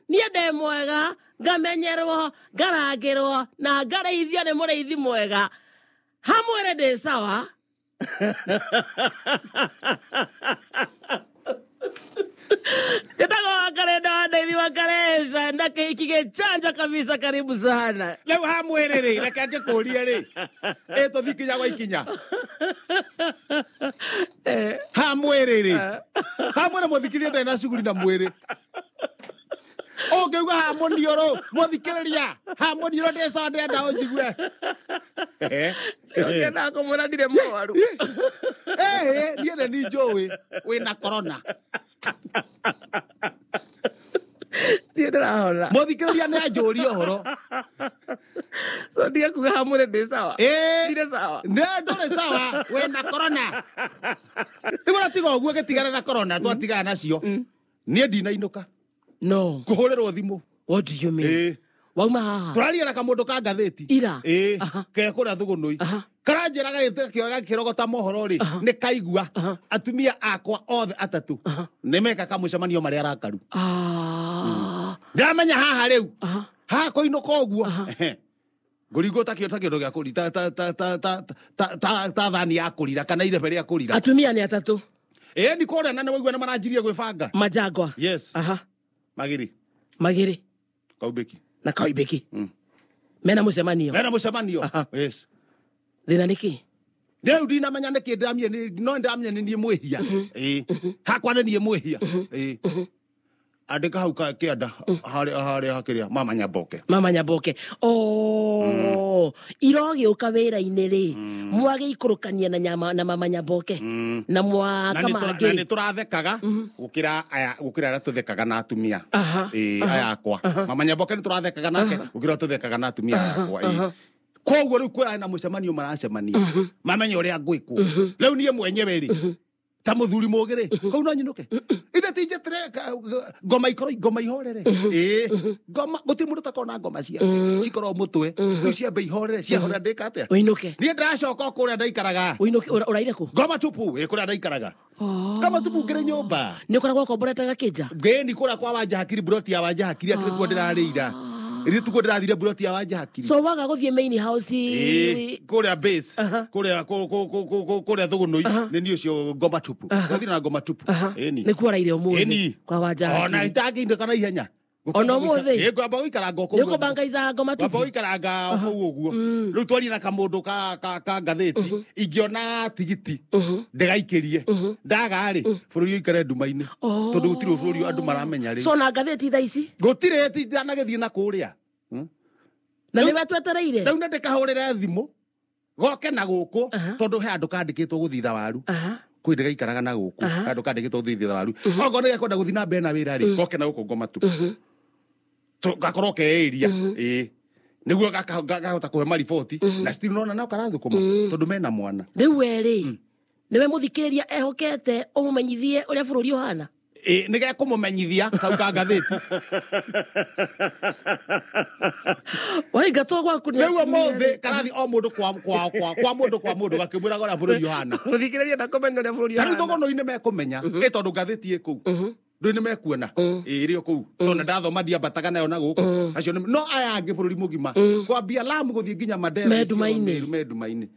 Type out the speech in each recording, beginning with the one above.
Niĩ ndĩ mwega, ngamenyerwo, ngarangĩrwo na ngarĩithio nĩ mũrĩithi mwega. Hamwĩrĩ ndĩ sawa. Njĩtagwo Wakarenda wa Ndaithi wa Kareza na kĩhiki gĩchanja kabisa, karibu sana. Rĩu ha mwĩrĩ rĩ, reke ngĩkũrie rĩ, ĩ tũthiĩ ikinya gwa ikinya. Ha mwĩrĩ rĩ, ha mwĩrĩ mũthikĩrĩria ndarĩ na cuguri na mwĩrĩ. Ũngĩuga ha mũniũrũ, mũthikĩrĩria, ha mũniũrũ ndĩ sawa ndĩrenda ũnjigue. Ũkĩendaga kũmwĩra ndirĩ mũrwaru. Ĩhĩ, niĩ nĩ niĩ njũĩ wĩna corona. Niĩ ndĩrahona. Mũthikĩrĩria nĩ anjũrie ũhoro. So ndige kuga ha mwĩrĩ ndĩ sawa. Ĩĩ. Ndirĩ sawa. Nĩ ndũrĩ sawa wĩna corona. Nĩguo tiga ũguo gĩtigana na corona twatigana nacio. Niĩ ndinainũka. No. Kũhũrĩrwo thimũ. What do you mean? Ĩĩ. Wauma haha. Tũraria na kamũndũ ka ngathĩti. Ira. Ĩĩ. Aha. Ke kũrĩa Thũgũnũi. Aha. Karanjĩra gagĩkĩrogota mohoro rĩ, nĩ kaigua atumia akwa othe atatũ nĩ meka kamũcemanio marĩa arakaru. Ah. Ndĩramenya haha rĩu. Aha. Haha kũinũka ũguo. Ngũringwo ta kĩo ta kĩndũ gĩa kũri ta ta ta ta ta ta ta ta thani ya kũrira kana irebe rĩa kũrira. Atumia nĩ atatũ. Ĩĩ ni kũrĩa na nĩ waigua nĩ maranjirie gwĩbanga. Majangwa. Yes. Aha. Magiri. Magĩrĩ Kaumbĩki. na Kaumbĩki. Mena mũcemanio. Mena mũcemanio. Aha. Yes. Thĩna nĩ kĩ? Rĩu ndinamenya nĩkĩ ndĩramenya nĩ no ndĩramenya nĩ niĩ mwĩhia. Ĩĩ. Hakwa nĩ niĩ mwĩhia. Ĩĩ. Andĩka hau kĩanda harĩa harĩa hakĩrĩa mama Nyamboke. Mama Nyamboke. Oh, irogĩũka wĩra-inĩ rĩ, mwagĩikũrũkania na nyama na mama Nyamboke. Na Na mwaka nĩ mangĩ. tũrathekaga gũkĩra aya gũkĩra arĩa tũthekaga na atumia. Aha. Ĩĩ aya akwa. Mama Nyamboke nĩ tũrathekaga nake gũkĩra tũthekaga na atumia aya akwa. Ĩĩ. Koguo rĩu kwĩra na mũcemanio maracemania. Mamenye ũrĩa ngwĩkwo. Rĩu niĩ mwenyewe rĩ, ta mũthuri mũgĩ rĩ, kau no nyinũke. Ithe ti njĩtĩre ngoma ikorwo ngoma ihorere. Ĩĩ. Ngoma gũtirĩ mũndũ ũtakorwo na ngoma ciake. Cikorwo mũtwe. Rĩu ciambe ihorere, ciahorera ndĩka atĩa? Ũinũke. Niĩ ndĩracoka o kũrĩa ndaikaraga. Ũinũke ũraire kũ? Ngoma tupu, ĩ kũrĩa ndaikaraga. Ngoma tupu ngĩrĩ nyũmba. Nĩ ũkoragwo ũkomborete gakĩnja? Ngĩni kũrĩa kwa Wanja Hakiri, buroti ya Wanja Hakiri, atĩ nĩkuo ndĩrarĩira. Rĩu tikuo ndĩrathire buroti ya Wanja Hakiri. So waga gũthiĩ main house. Ĩĩ, kũrĩa base, Aha. kũrĩa kũrĩa Thũgũnũi, nĩ niĩ ũcio ngoma tupu. Ndathire na ngoma tupu. Ĩni. Nĩkuo ũraire ũmũthĩ. Ĩni. Kwa Wanja Ona Hakiri. itangĩinũka na ihenya. Ona ũmũthĩ? Ĩĩ, ngwamba gũikaranga o kũu. Nĩ ũkũbangaica ngoma Ngwamba tupu? gũikaranga o kũu ũguo. Rĩu twarie na kamũndũ ka ngathĩti, ingĩona tigiti, ndĩgaikĩrie. Ndaga rĩ, bũrũri ũikare nduma-inĩ. Oh. Tondũ gũtirĩ bũrũri andũ maramenya rĩu. So na ngathĩti thaa ici? Gũtirĩ ti ndanagĩthiĩ na kũrĩa. Na nĩwe twetereire? Rĩu nĩ ndĩkahũrĩre thimũ goke na gũkũ tondũ he handũ kandĩkĩtwo gũthitha waru. Aha. Kwĩ ndĩgaikaraga na gũkũ handũ kandĩkĩtwo gũthitha waru. Okorwo nĩ gekwenda gũthiĩ na mbere na wĩra rĩ, goke na gũkũ ngoma tu. Gakorwo ke area. Ĩĩ. Nĩguo gakahota kũhe mariboti na still nona no karathũkũma tondũ mena mwana. Rĩu we rĩ, nĩwe mũthikĩrĩria ehokete ũmũmenyithie ũrĩa bũrũri ũhana? Ĩĩ, nĩ gekũmũmenyithia kau ka ngathĩti. Waingatwo gwaku nĩ Rĩu atumia ũmũthĩ rĩ. karathi o mũndũ kwa kwa kwa kwa mũndũ kwa mũndũ gakĩmwĩraga ũrĩa bũrũri ũhana. Mũthikĩrĩria ndakũmenya ũrĩa bũrũri Ta rĩu ũhana. Thũgũnũ-inĩ mekũmenya, ĩ tondũ ngathĩti ĩ kũu. Rĩu nĩ mekuona. Ĩ ĩrĩ o kũu. Tondũ ndathoma ndiambataga nayo na gũkũ. Acio nĩ no aya angĩ bũrũri mũgima. Kwambia Lamu gũthiĩ nginya Mandera. Me nduma-inĩ. Meru, me nduma-inĩ.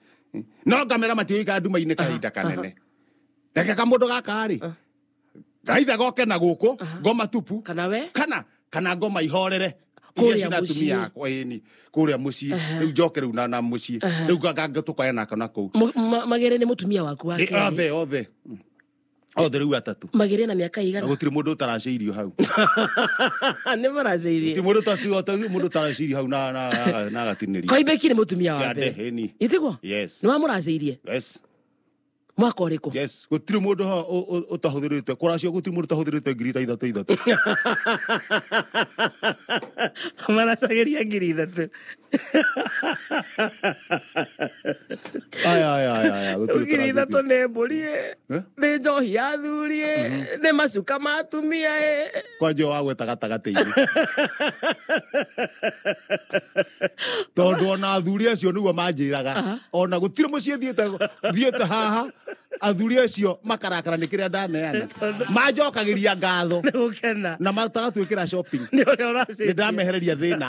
No ngamera matiũikaga nduma-inĩ kahinda kanene. Reke kamũndũ gaka rĩ, gaitha goke na gũkũ, ngoma tupu. Kana we? Kana ngoma ihorere. Kũrĩa Iria cina atumia mũciĩ. akwa, ĩni, kũrĩa mũciĩ. Rĩu njoke rĩu na mũciĩ. Rĩu tũkoya nako na kũu. Magĩrĩ nĩ mũtumia waku wa Ĩ, kerĩ. othe, othe. Othe rĩu atatũ. Magĩrĩ na mĩaka Na igana? gũtirĩ mũndũ ũtaracĩirio hau. Nĩ maracĩirie. Gũtirĩ mũndũ ũtaracĩirio hau na agatinĩrio. Koimbeki nĩ mũtumia wa Kĩande, mbere. ĩni. Ĩtiguo? Yes. Nĩ wamũracĩirie? Yes. Mwaka ũrĩkũ? Yes. Gũtirĩ mũndũ ho ũtahũthĩrĩte. Kũracio gũtirĩ mũndũ ũtahũthĩrĩte ngiri ta ithatũ ithatũ. Maracagĩria ngiri ithatũ. Aya, aya, aya, aya, gũtirĩ Ngiri ithatũ ũtaracĩtie. nĩ mbũri ĩ, Eh? nĩ njohi ya athuri ĩ, nĩ macuka ma atumia ĩ. Kwanja wagweta gatagatĩ-inĩ. Tondũ ona athuri acio nĩguo manjĩraga. Ona gũtirĩ mũciĩ thiĩte haha. Athuri acio makarakara nĩ kĩrĩa ndaneana. Manjokagĩria ngatho. Nĩ gũkena. Na matatwĩkĩra shopping. Nĩ ũrĩa ũracenjia. Nĩ ndamehereria thĩna.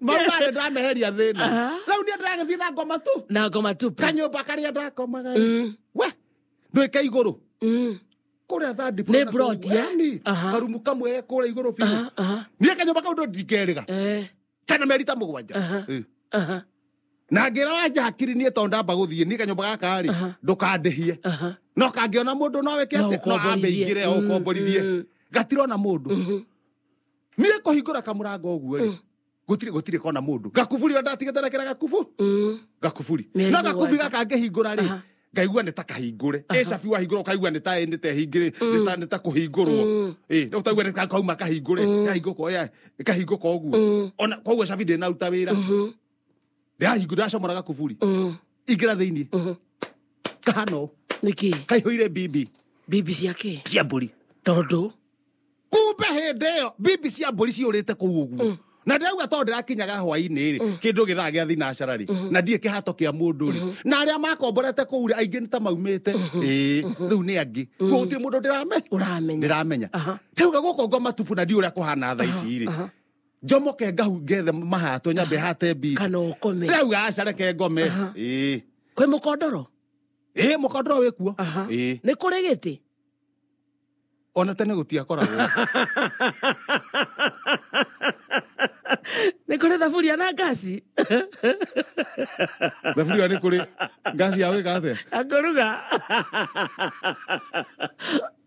Mauga nĩ ndameheria thĩna. Rĩu niĩ ndĩragĩthiĩ na ngoma tu. Na ngoma tupu. Kanyũmba karĩa ndakomaga. We, ndwĩke igũrũ. Kũrĩa third floor. Nĩ plot, eh? Karumu kamwe kũrĩa igũrũ biũ. Niĩ kanyũmba kau ndingĩkerĩga. Kana mĩeri ta 7. Na ngĩra wanja hakiri niĩ tondũ ndamba gũthiĩ niĩ kanyũmba gaka rĩ ndũkandĩhie. No kangĩona mũndũ no wĩke atĩa? No ambe ingĩre o ũkomborithie. Gatirona mũndũ. Niĩ kũhingũra kamũrango ũguo rĩ gũtirĩ kona mũndũ. Gakuburi ũrĩa ndatigĩte na kĩrĩa gakubu. Gakuburi. No gakuburi gaka ngĩhingũra rĩ ngaigua nĩ ta kahingũre. Ĩ cabi wahingũra ũkaigua nĩ ta nĩ ta hingĩrĩ nĩ ta kũhingũrwo. Ĩ no ũtaigua nĩ ta kauma kahingũre. Kahingũka kahingũka ũguo. Ona koguo cabi ndĩnaruta wĩra. Ndahingũra ndacomora gakuburi. Ingĩra thĩinĩ. Kahana ũũ. Nĩkĩ? Kaihũire bibi. Bibi cia kĩ? Cia mbũri. Tondũ? Kumbe hĩndĩ ĩyo bibi cia mbũri ciũrĩte kũu ũguo. Na ndĩrauga tondũ ndĩrakinyaga hwaĩ-inĩ rĩ kĩndũ gĩthaa gĩa thinacara rĩ na ndiĩ kĩhato kĩa mũndũ rĩ na arĩa makomborete kũu rĩ aingĩ nĩ ta maumĩte. Ĩĩ rĩu nĩ angĩ. Koguo gũtirĩ mũndũ ndĩramenya. Ndĩrauga gũkũ ngoma tupu na ndiũĩ ũrĩa kũhana thaa ici rĩ. Njomoke ngahu ngethe mahatwo nyambe hate mbibi. Kana ũkome. Ndĩrauga aca reke ngome. Ĩĩ. Kwĩ mũkondoro? Ĩĩ mũkondoro wĩ kuo. Ĩĩ. Nĩ kũrĩ gĩtĩ? Ona tene gũtiakoragwo. Nĩ kũrĩ thaburia na ngaci? Thaburia nĩ kũrĩ ngaci ya gwĩka atĩa? Akũruga.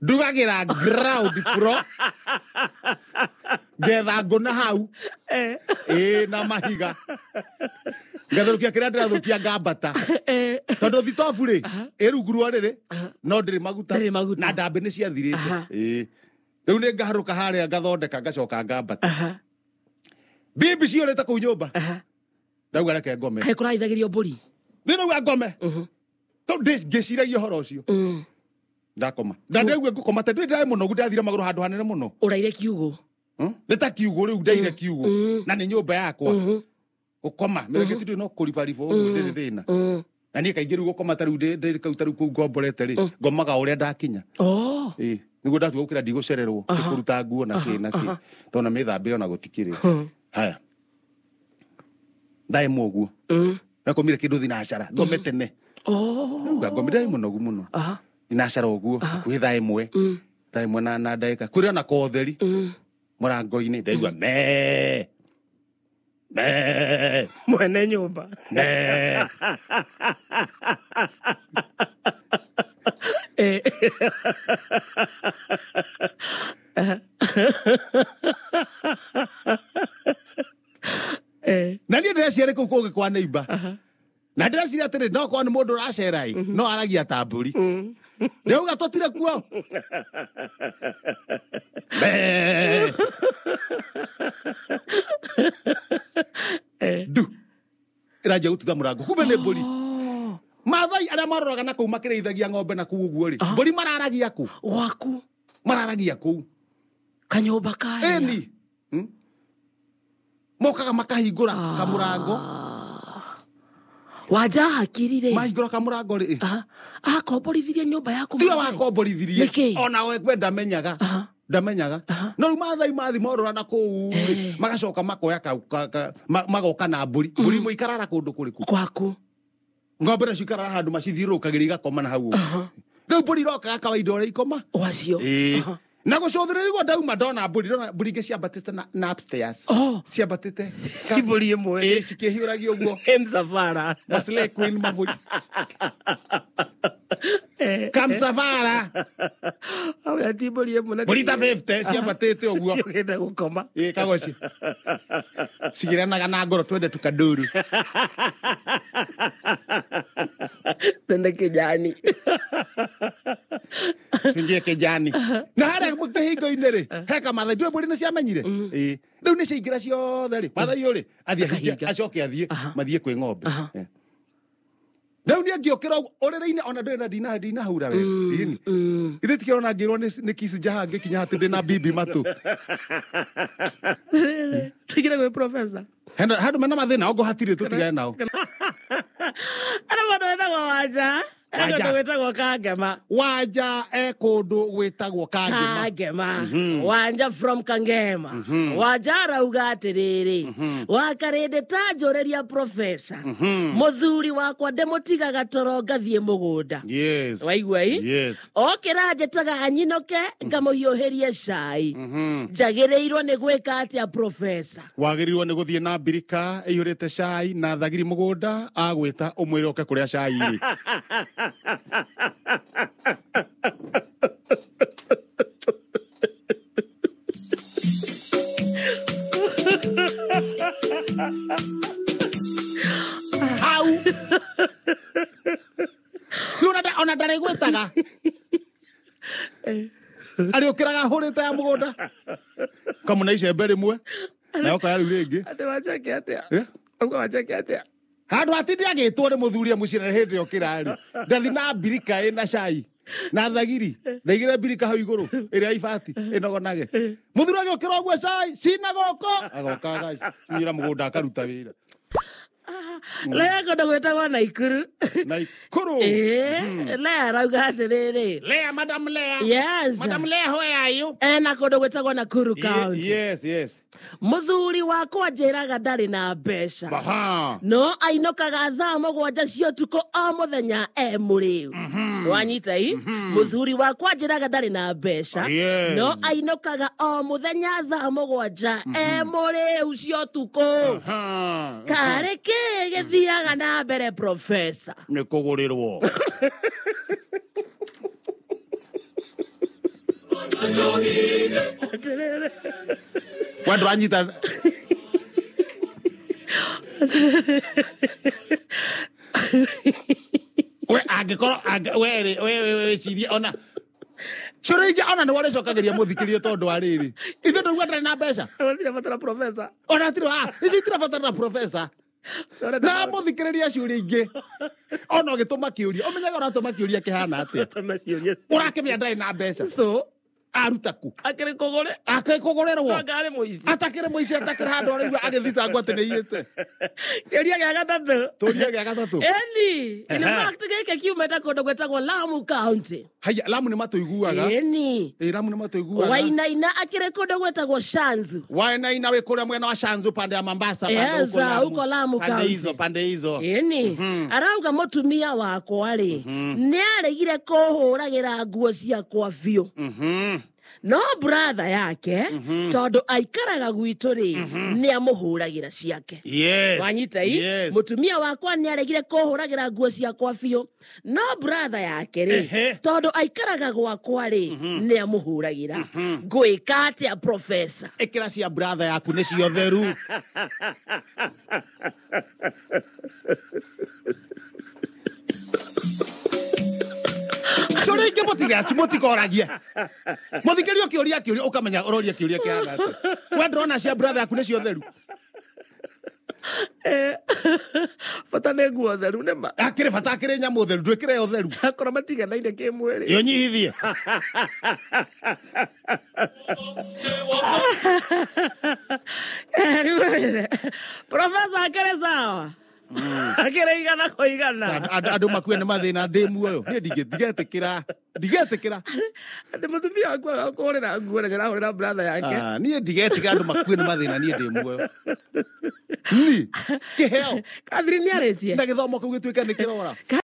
Ndugagĩra ground floor. Ngetha ngũ na hau. Ĩĩ na mahiga. Ngatherũkia kĩrĩa ndĩrathũkia ngambata. Tondũ thitobu rĩ ĩ rungu rwa rĩrĩ no ndĩrĩ maguta. Na ndambĩ nĩ ciathirĩte. Ĩĩ. Rĩu nĩ ngaharũka harĩa ngathondeka ngacoka ngambata. Bibi ciũrĩte kũu nyũmba. Ndauga reke ngome. Kaĩ kũraithagĩrio mbũri? Nĩ ndauga ngome. Tondũ ngĩciragia ũhoro ũcio. Ndakoma. Ndandĩraigua ngũkoma tondũ ndĩrarĩ mũnogu ndathire magũrũ handũ hanene mũno. Ũraire kiugũ. Nĩ ta kiugũ rĩu ndaire kiugũ. Na nĩ nyũmba yakwa. Gũkoma mĩrĩngĩti ndũrĩ no kũribariba ũguo ndĩrĩ thĩna. Na niĩ kaingĩ rĩu gũkoma ta rĩu ndĩ kau ta rĩu kũu ngomborete rĩ ngomaga ũrĩa ndakinya. Ĩĩ nĩguo ndatua gũkĩra ndigũcererwo kũruta nguo na kĩ na kĩ. Tondũ na mĩthambĩre ona gũtikĩrĩ. Haya. Thaa ĩmwe ũguo. Nakomire kĩndũ thinacara ngome tene. Rĩu ngome ndarĩ mũnogu mũno. Thinacara ũguo hakuhĩ thaa ĩmwe. Thaa ĩmwe na ndagĩka. Kũrĩ ona kotheri. Mũrango-inĩ ndaigua mee. Mee. Mwene nyũmba. Mee. Na niĩ ndĩreciria kũu kũngĩ kwa neighbor. Na ndĩreciria atĩrĩ no korwo nĩ mũndũ ũracera ĩ no aragia ta mbũri. Ndĩrauga tũtire kuo. Mee. Ndu. Ĩranjia gũtutha mũrango. Kumbe nĩ mbũri. Maathai arĩa maroraga na kũu makĩrĩithagia ng'ombe na kũu ũguo rĩ mbũri mararagia kũ? Gwaku. Mararagia kũu. Kanyũmba karĩa. Ĩni. Mokaga makahingũra kamũrango. Wanja hakiri rĩ. Mahingũra kamũrango rĩ. Akomborithirie nyũmba yaku. Tiwe wakomborithirie. Ona we ndamenyaga. Ndamenyaga. No rĩu Maathai mathi morora na kũu rĩ magacoka makoya magoka na mbũri. Mbũri imwe ikarara kũndũ kũrĩkũ? Gwaku. Ng'ombe nacio ikarara handũ macithiũrũrũkagĩria igakoma na hau ũguo. Rĩu mbũri irokaga kawaida ũrĩa ikoma. Wacio. Ĩĩ. Na gũcũthĩrĩria ndauma ndona mbũri ndona mbũri ingĩ ciambatĩte na upstairs. Ciambatĩte. Mbũri ĩmwe. Ĩĩ cikĩhiũragia ũguo. Msafara. Maslay queen mabũri. Kamsafara. Au ti mbũri ĩmwe. Mbũri ta 50 ciambatĩte ũguo. Ciũkĩte gũkoma. Ĩĩ kagoci. Cigĩranaga na ngoro twende tukanduru. Twende kijani. Tuingie kijani. Na harĩa kĩhingo-inĩ rĩ he kamathai ndũĩ mbũri nĩ ciamenyire. Ĩĩ rĩu nĩ ciaingĩra ciothe rĩ mathai ũyũ rĩ athiĩ acoke athiĩ mathiĩ kwĩ ng'ombe. Rĩu niĩ ngĩũkĩra ũrĩrĩ-inĩ ona ndũĩ na ndinahura wega. Ĩni. Ithe tikĩrona ngĩrwo nĩ kiss njaha ngĩkinya atĩ ndĩ na bibi matũ. Tuingĩre gwĩ professor. Handũ mena mathĩna ongo hatirĩ tũtigane nao. Ana mũndũ wĩtagwo Wanja. Wanja. Mũndũ wĩtagwo Kangema. Wanja e kũndũ gwĩtagwo Kangema. Kangema. Wanja from Kangema. Wanja arauga atĩrĩrĩ, wakarĩndĩ ta njũrĩria profesa, mũthuri wakwa ndĩmũtigaga toro ngathiĩ mũgũnda. Yes. Waigua i? Yes. Okĩra njĩtaga anyinũke ngamũhiũhĩrie cai. Njagĩrĩirwo nĩ gwĩka atĩa profesa? Wagĩrĩirwo nĩ gũthiĩ na mbirika ĩiyũrĩte cai na thagiri mũgũnda agwĩta ũmwĩre ũke kũrĩa cai rĩ. Hau. Rĩu ona ndarĩgwĩtaga. Arĩũkĩraga ahũrĩte ya mũgũnda. Kamũne icembe rĩmwe. Na oka rĩu rĩngĩ. Andũ wanjeke atĩa? Eh? Auga wanjeke atĩa? Handũ hatinde agĩtwo nĩ mũthuri mũciĩ na hĩndĩ okĩra rĩ ndathi na mbirika ĩna cai na thagiri na igĩre mbirika hau igũrũ ĩrĩa ibati ĩnogonage mũthuri agĩũkĩra ũguo cai cina goko agoka agacinyĩra mũgũnda akaruta wĩra. Lea kũndũ gwĩtagwo Naikuru. Naikuru. Ĩĩ, Lea arauga atĩrĩrĩ. Lea, Madam Lea. Yes. Madam Lea, where are you? Ena kũndũ gwĩtagwo Nakuru County. Yes, yes. Mũthuri wakwa njĩraga ndarĩ na mbeca. Aha. No ainũkaga thaa 7 cia ũtukũ o mũthenya e mũrĩu. Wanyita i? Mũthuri wakwa njĩraga ndarĩ na mbeca. Yes. No ainũkaga o mũthenya thaa 7 e mũrĩu cia ũtukũ. Aha. Karĩ kĩ gĩthiaga na mbere profesa? Nĩ kũgũrĩrwo. We ndũranyita. We angĩkorwo we rĩ we wĩcirie ona ciũria ingĩ ona nĩ warĩcokagĩria mũthikĩrie tondũ wa rĩrĩ ithuĩ ndauga ndarĩ na mbeca. Gũtirĩ bata na profesa. Ona tirĩ ici itirabatara na profesa. Na mũthikĩrĩria ciũria ingĩ ona ũgĩtũma kĩũria ũmenyaga ũratũma kĩũria kĩhana atĩa. Ũrakĩmenya ndarĩ na mbeca. So aruta ku akĩrĩ kũgũre akĩrĩ kũgũrĩrwo Anga arĩ mũici. Atakĩrĩ mũici atakĩrĩ handũ araigua agĩthitangwo atĩ nĩaiyĩte. Kĩũria gĩa gatatũ. Tũria gĩa gatatũ. Eni, in fact gĩkĩ kiumĩte kũndũ gwĩtagwo Lamu County. Haya, Lamu nĩ matũiguaga. Eni. Ĩ, Lamu nĩ matũiguaga. Wainaina akĩrĩ kũndũ gwĩtagwo Shanzu. Wainaina wĩ kũrĩa mwena wa Shanzu pande ya Mombasa pande Yes, huko huko Lamu Pande County. hizo, pande hizo. Eni, arauga mũtumia wakwa rĩ, nĩaregire kũhũragĩra nguo ciakwa biũ. No brother yake tondũ aikaraga gwitũ rĩ, nĩamũhũragĩra ciake. Yes. Wanyita i? Yes. Mũtumia wakwa nĩaregire kũhũragĩra nguo ciakwa biũ. No brother yake rĩ, tondũ aikaraga gwakwa rĩ, nĩamũhũragĩra. Ngwĩka atĩa profesa? Ĩkĩra cia brother yaku nĩcio theru. Ciũria ingĩ mũtikoragie. Mũthikĩrie ũkĩũria kĩũria ũkamenya ũroria kĩũria kĩhana atĩa. We ndũrona cia brother yaku nĩcio theru. Bata nĩ nguo theru nĩ ma. Akĩrĩ bata akĩrĩ nyamũ theru ndwĩkĩre yo theru. Akorwo matiganaine kĩmwĩrĩ. Ĩyo nyihithie. Profesa akĩrĩ sawa. Akĩrĩ igana kwa igana. Andũ makue nĩ mathĩna ndĩ muoyo. Niĩ ndigetĩkĩra. Ndigetĩkĩra. Atĩ mũtumia waku agakũhũrĩra nguo na nĩarahũrĩra brother yake. Niĩ ndigetĩkĩra andũ makue nĩ mathĩna niĩ ndĩ muoyo. Ni kĩheo. Catherine nĩarĩtie. Na gĩthomo kĩu gĩtuĩke nĩ kĩrora.